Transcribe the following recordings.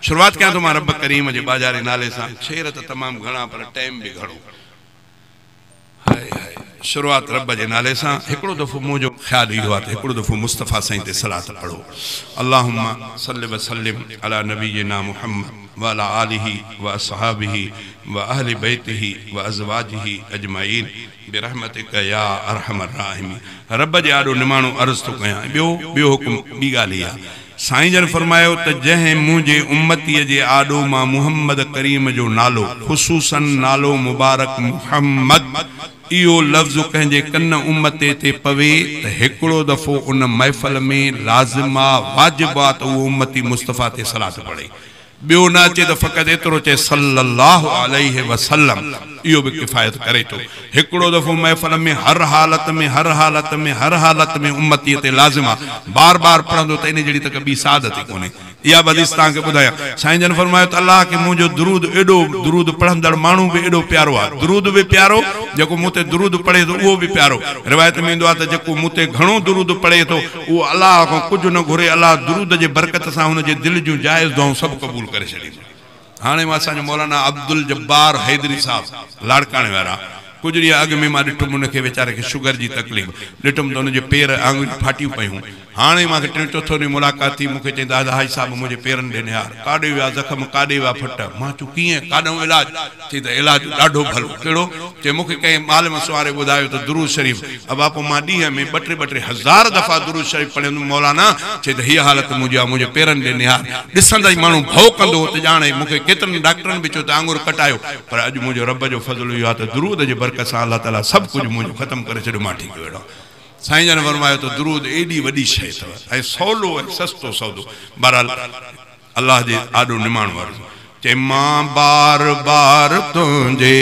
शुरूआत कयां थो मां रब करीम जे बाजारे नाले सां। शेर त तमामु घणा पर टाइम बि घणो। हाय हाय, शुरूआत रब जे नाले सां। हिकिड़ो दफ़ो मुंहिंजो ख़्यालु इहो आहे त हिकिड़ो दफ़ो मुस्तफ़ा साईं ते सलात पढ़ो। अल्लाहुम्मा सल्लि व सल्लिम अला नबीना मुहम्मद व अला आलिहि व अस्हाबिहि व अहli बैतिहि व अज़वाजिहि अजमाइन बिरहमतिक या अरहमर राहिमीन। रब जे आॾो निमाणो अर्ज़ थो कयां। ॿियो ॿियो हुकुम, ॿी ॻाल्हि इहा, साईं जन फरमायो त जंहिं मुंहिंजे उम्मतीअ जे आॾो मां मुहम्मद करीम जो नालो, ख़ुसूसन नालो मुबारक मुहम्मद, इहो लफ़्ज़ कंहिंजे कन उम्मते ते पवे त हिकिड़ो दफ़ो उन महफ़िल में लाज़िम आहे, वाजिब आहे त उहो उम्मती मुस्तफ़ा ते सलात पढ़े। ॿियो न अचे त फ़क़ति एतिरो चए सल्लल्लाहु अलैहि वसल्लम, इहो बि किफ़ायत करे थो। हिकिड़ो दफ़ो महफ़िल में हर हालत में, हर हालत में, हर हालत में उम्मतीअ ते लाज़िम आहे। बार बार पढ़ंदो त इन जहिड़ी त ॿी सादत ई कोन्हे। इहा बि हदीस तव्हांखे ॿुधायां। साईं जन फरमायो त अलाह खे मुंहिंजो दुरूद एॾो, दुरूद पढ़ंदड़ माण्हू बि एॾो प्यारो आहे, दुरूद बि प्यारो, जेको मूं ते दुरूद पढ़े थो उहो बि प्यारो। रिवायत में ईंदो आहे त जेको मूं ते घणो दुरूद पढ़े थो उहो अलाह खां कुझु न घुरे, अलाह दुरूद जे बरकत सां हुनजे दिलि जूं जाइज़ दुआऊं सभु क़बूल करे छॾींदो। हाणे मां असांजो मौलाना अब्दुल जब्बार हैदरी साहब लाड़काणे वारा, कुझु ॾींहं अॻु में मां ॾिठुमि हुनखे वीचारे खे शुगर जी तकलीफ़, ॾिठुमि त हुनजे पेर आङुरियूं फाटियूं पयूं। हाणे मूंखे टियों चोथों ॾींहुं मुलाक़ात थी, मूंखे चई दादा हाजी साहब मुंहिंजे पेरनि ॾे निहार, काॾे विया ज़ख़म, काॾे विया फट। मां चयो कीअं, काॾो इलाज? चई त इलाज ॾाढो भलो। कहिड़ो? चई मूंखे कंहिं मालम सुवारे ॿुधायो त दुरूद शरीफ़। अब पोइ मां ॾींहं में ॿ टे ॿ टे हज़ार दफ़ा दुरूद शरीफ़ पढ़ंदुमि मौलाना। चई त हीअ हालत मुंहिंजी आहे, मुंहिंजे पेरनि ॾे निहार। ॾिसंदा ई माण्हू भउ कंदो हो त ॼाणे। मूंखे केतिरनि डॉक्टरनि बि चयो त आङुर कटायो, पर अॼु मुंहिंजो रब जो फ़ज़ुल इहो आहे त दुरूद जे बरकत सां अलाह ताला सभु कुझु मुंहिंजो ख़तमु करे छॾियो, मां ठीकु अहिड़ो। साईं जन फरमायो त दुरूद एॾी वॾी शइ अथव ऐं सवलो ऐं सस्तो सौदो। बहरहाल अलाह जे आॾो निमाणो अर्ज़। चई मां बार बार तुंहिंजे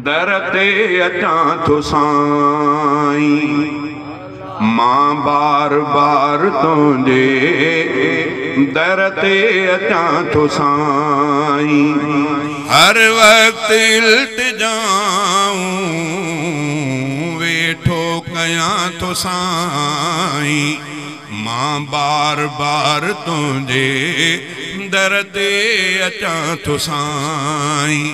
दर ते अचां थो साईं, मां बार बार तुंहिंजे दर ते अचां थो साईं, हर वक़्तु इल्तिजाऊं वेठो कयां थो साईं, मां बार बार तुंहिंजे दर ते अचां थो साईं।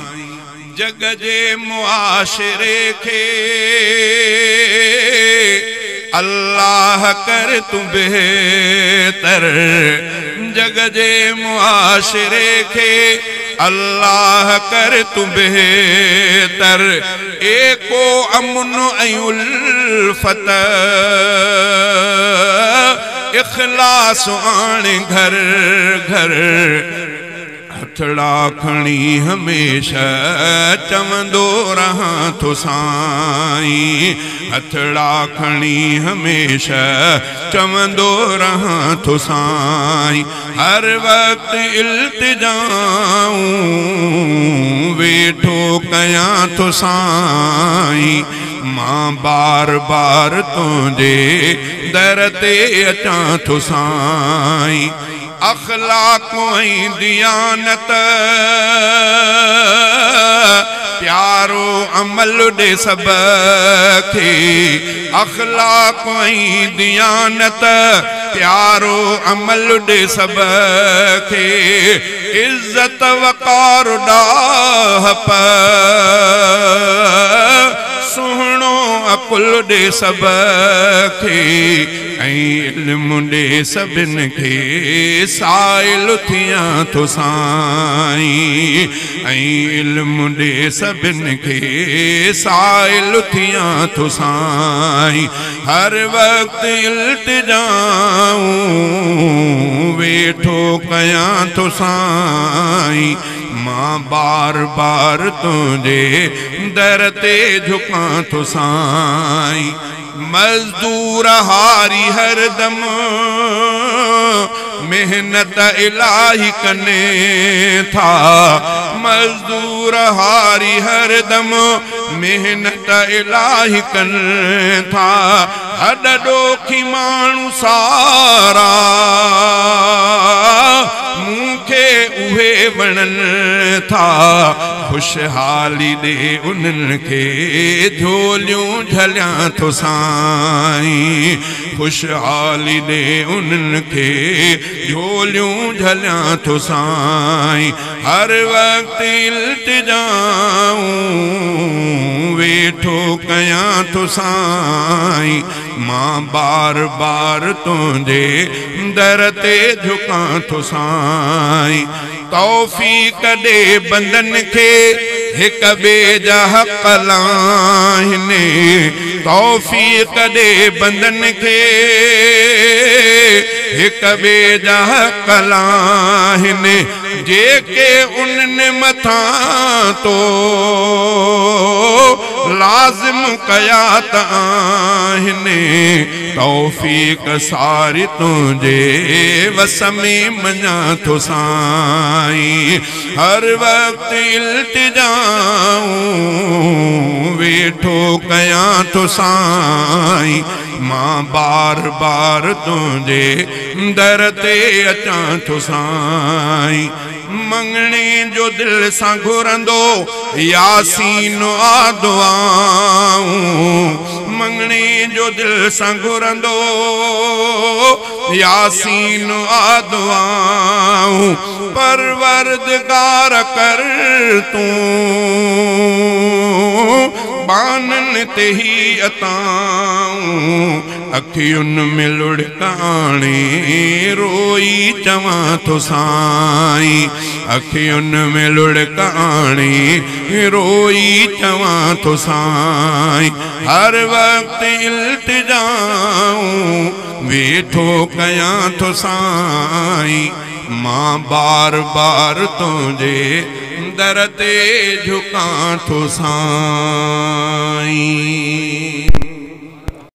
जग जे मुआशरे खे अल्लाह कर तूं बेहतर, जग जे मुआशरे खे अल्लाह कर तूं बेहतर। एको अमन ऐं उल्फत इख़लास आणे घर घर, हथड़ा खणी हमेशह चवंदो रहां थो साईं, हथड़ा खणी हमेशह चवंदो रहां थो साईं। हर वक़्तु इल्तिजाऊं वेठो कयां थो साईं, मां बार बार तुंहिंजे दर ते अचां थो साईं। अख़लाक़ ऐं दियानत प्यारो अमल ॾे सभ खे, अख़लाक़ ऐं दियानत प्यारो अमल ॾे सभ खे। इज़त वक़ार ॾाहप सुहिणो अकुल ॾे सभ खे, ऐं इल्म ॾे सभिनि खे साइल थियां थो साईं, ऐं इल्म ॾे सभिनि खे साइल थियां थो साईं। हर वक़्तु इल्तिजाऊं वेठो कयां थो साईं, मां बार बार तुंहिंजे दर ते झुकां थो साईं। मज़दूर हारी हरदम मेहनत इलाही कने था, मज़दूर हारी हरदम मेहनत इलाही कन था। हॾ ॾोखी माण्हू सारा मूंखे उहे वणनि ٿا، ख़ुशहाली ॾे उन्हनि खे झोलियूं झलियां थो साईं। ख़ुशहाली ॾे उन्हनि खे झोलियूं झलियां थो साईं। हर वक़्तु इल्तिजाऊं वेठो कयां थो साईं। मां बार बार तुंहिंजे दर ते झुकां थो साईं। तौफ़ीक़ ॾे बंदनि खे हिक ॿिए जा हक़ लाहिनि। तौफ़ीक़ ॾे बंदनि खे हिक ॿिए जा हक़ लाहिनि। जेके उन्हनि मथां तो लाज़िम कया त आहिनि। तौफ़ीक़ सारी तुंहिंजे वस में मञा थो साईं। हर वक़्तु इल्तिजाऊं वेठो कयां थो साईं। मां बार बार तुंहिंजे दर ते अचां थो साईं। मंगणे जो दिल सां घुरंदो यासीन आ दुआऊं। मंगणे जो दिल सां घुरंदो यासीन आ दुआऊं। परवरदिगार कर तूं बाननि ते ही अताऊं। अखियुनि में लुड़काणे रोई चवां थो साईं। अखियुनि में लुड़काणे रोई चवां थो साईं। हर वक़्तु इल्तिजाऊं वेठो कयां थो साईं। मां बार बार तुंहिंजे दर ते झुकां थो साईं।